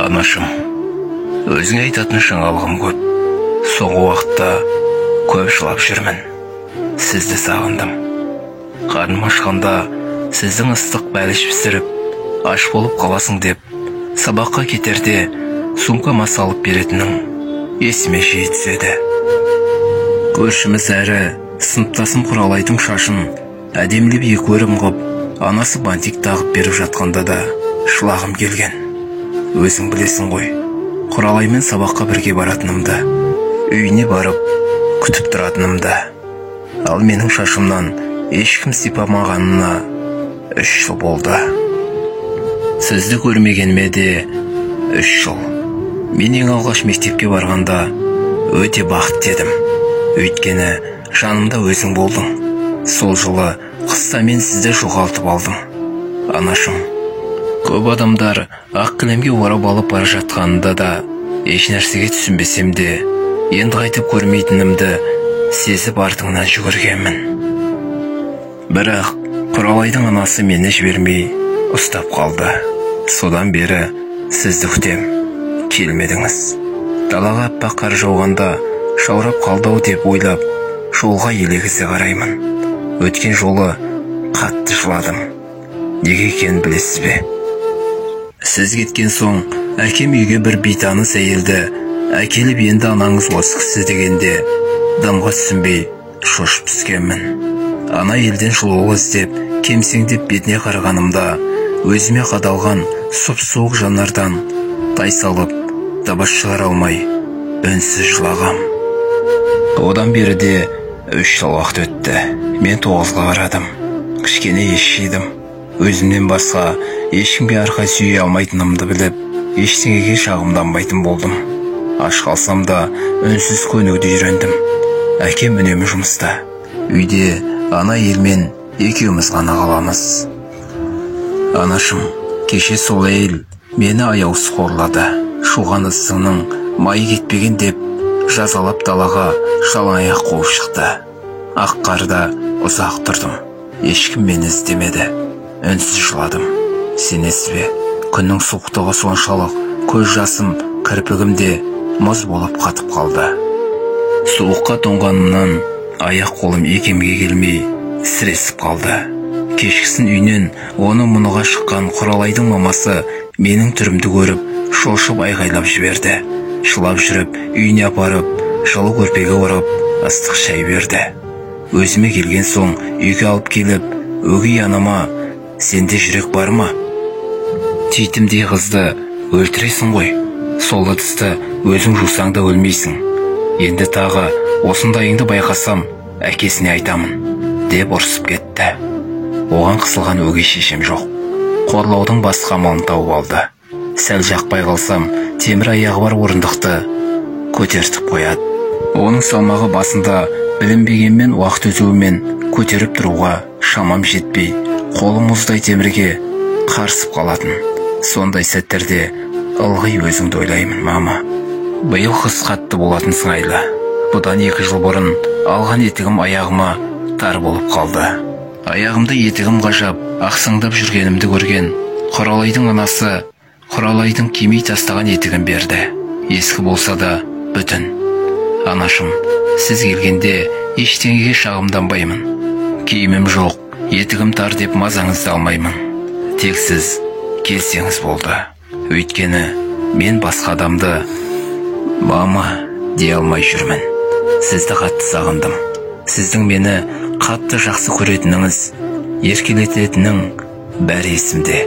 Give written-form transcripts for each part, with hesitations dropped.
Анашым, өзіңе айтатын жаңалығым көп. Соңғы уақытта көп жылап жүрмін. Сізді сағындым. Қарным ашқанда сіздің ыстық бәліш пісіріп, аш болып қаласың деп, сабаққа кетерде сумкама салып беретінің есіме жиі түседі. Көршіміз әрі сыныптасым Құралайдың шашын әдемілеп екі өрім қып, анасы бантик тағып беріп жатқанда да жылағым келген. Өзің білесің ғой, Құралаймен сабаққа бірге баратынымды, үйіне барып күтіп тұратынымды. Ал менің шашымнан ешкім сипамағанына 3 жыл болды. Сізді көрмегеніме де 3 жыл. Мен ең алғаш мектепке барғанда өте бақытты едім. Өйткені жанымда өзің болдың. Сол жылы қыста мен сізді жоғалтып алдым. Анашым, көп адамдар ақ кілемге орап алып бара жатқанында да еш нәрсеге түсінбесем де, енді қайтып көрмейтінімді сезіп артыңнан жүгіргенмін. Бірақ Құралайдың анасы мені жібермей ұстап қалды. Содан бері сізді күтем, келмедіңіз. Далаға аппақ қар жауғанда шаурап қалды-ау деп ойлап, жолға елегізе қараймын. Өткен жолы қатты жыладым. Неге екенін білесіз бе? Сіз кеткен соң әкем үйге бір бейтаныс әйелді әкеліп, енді анаңыз осы кісі дегенде дымға түсінбей шошып түскенмін. Ана елден жылулық іздеп, кемсеңдеп бетіне қарағанымда өзіме қадалған сұп-суық жанардан тайсалып, дыбыс шығара алмай үнсіз жылағам. Одан бері де 3 жыл уақыт өтті. Мен 9-ға қарадым. Кішкене ес жидым. Өзімнен басқа ешкімге арқа сүйей алмайтынымды біліп, ештеңеге шағымданбайтын болдым. Аш қалсам да үнсіз көнуді үйрендім. Әкем үнемі жұмыста. Үйде ана елмен екеуміз ғана қаламыз. Анашым, кеше сол әйел мені аяусыз қорлады. Шуған ысының майы кетпеген деп жазалап далаға жалаң аяқ қуып шықты. Ақ қарда ұзақ тұрдым. Ешкім мені іздемеді. Үнсіз жыладым. Сенесіз бе, күннің суықтығы соншалық, көз жасым кірпігімде мұз болып қатып қалды. Суыққа тоңғанымнан аяқ қолым икемге келмей сіресіп қалды. Кешкісін үйінен оны мұныға шыққан Құралайдың мамасы менің түрімді көріп, шошып айғайлап жіберді. Жылап жүріп үйіне апарып, жылы көрпеге орап, ыстық шай берді. Өзіме келген соң үйге алып келіп, өгей анама: «Сенде жүрек бар ма? Титімдей қызды өлтіресің ғой. Сол ыдысты өзің жусаң да өлмейсің. Енді тағы осындайыңды байқасам, әкесіне айтамын», деп ұрсып кетті. Оған қысылған өгей шешем жоқ. Қорлаудың басқа амалын тауып алды. Сәл жақпай қалсам, темір аяғы бар орындықты көтертіп қояды. Оның салмағы басында білінбегенмен уақыт өтуімен көтеріп тұруға шамам жетпей, қолым мұздай темірге қарсып қалатын. Сондай сәттерде ылғи өзіңді ойлаймын, мама. Биыл қыс қатты болатын сыңайлы. Бұдан 2 жыл бұрын алған етігім аяғыма тар болып қалды. Аяғымды етігім қажап, ақсаңдап жүргенімді көрген Құралайдың анасы Құралайдың кимей тастаған етігін берді. Ескі болса да бүтін. Анашым, сіз келгенде ештеңеге шағымданбаймын. Киімім жоқ, етігім тар деп мазаңызды алмаймын. Тек сіз келсеңіз болды. Өйткені мен басқа адамды мама дей алмай жүрмін. Сізді қатты сағындым. Сіздің мені қатты жақсы көретініңіз, еркелететінің бәрі есімде.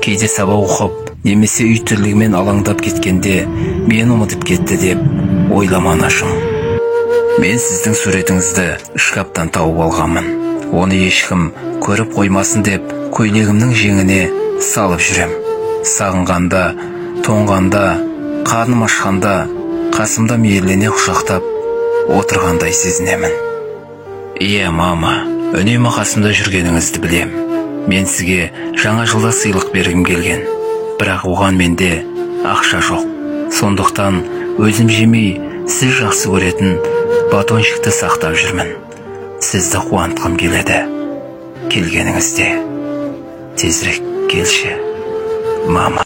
Кейде сабақ оқып, немесе үй тірлігімен алаңдап кеткенде мені ұмытып кетті деп ойлама, анашым. Мен сіздің суретіңізді шкаптан тауып алғанмын. Оны ешкім көріп қоймасын деп көйлегімнің жеңіне салып жүрем. Сағынғанда, тоңғанда, қарным ашқанда қасымда мейірлене құшақтап отырғандай сезінемін. Иә, мама, үнемі қасымда жүргеніңізді білем. Мен сізге жаңа жылда сыйлық бергім келген. Бірақ оған менде ақша жоқ. Сондықтан өзім жемей, сіз жақсы көретін батончикті сақтап жүрмін. Сізді қуантқым келеді. Келгеніңізде тезірек келші, мама.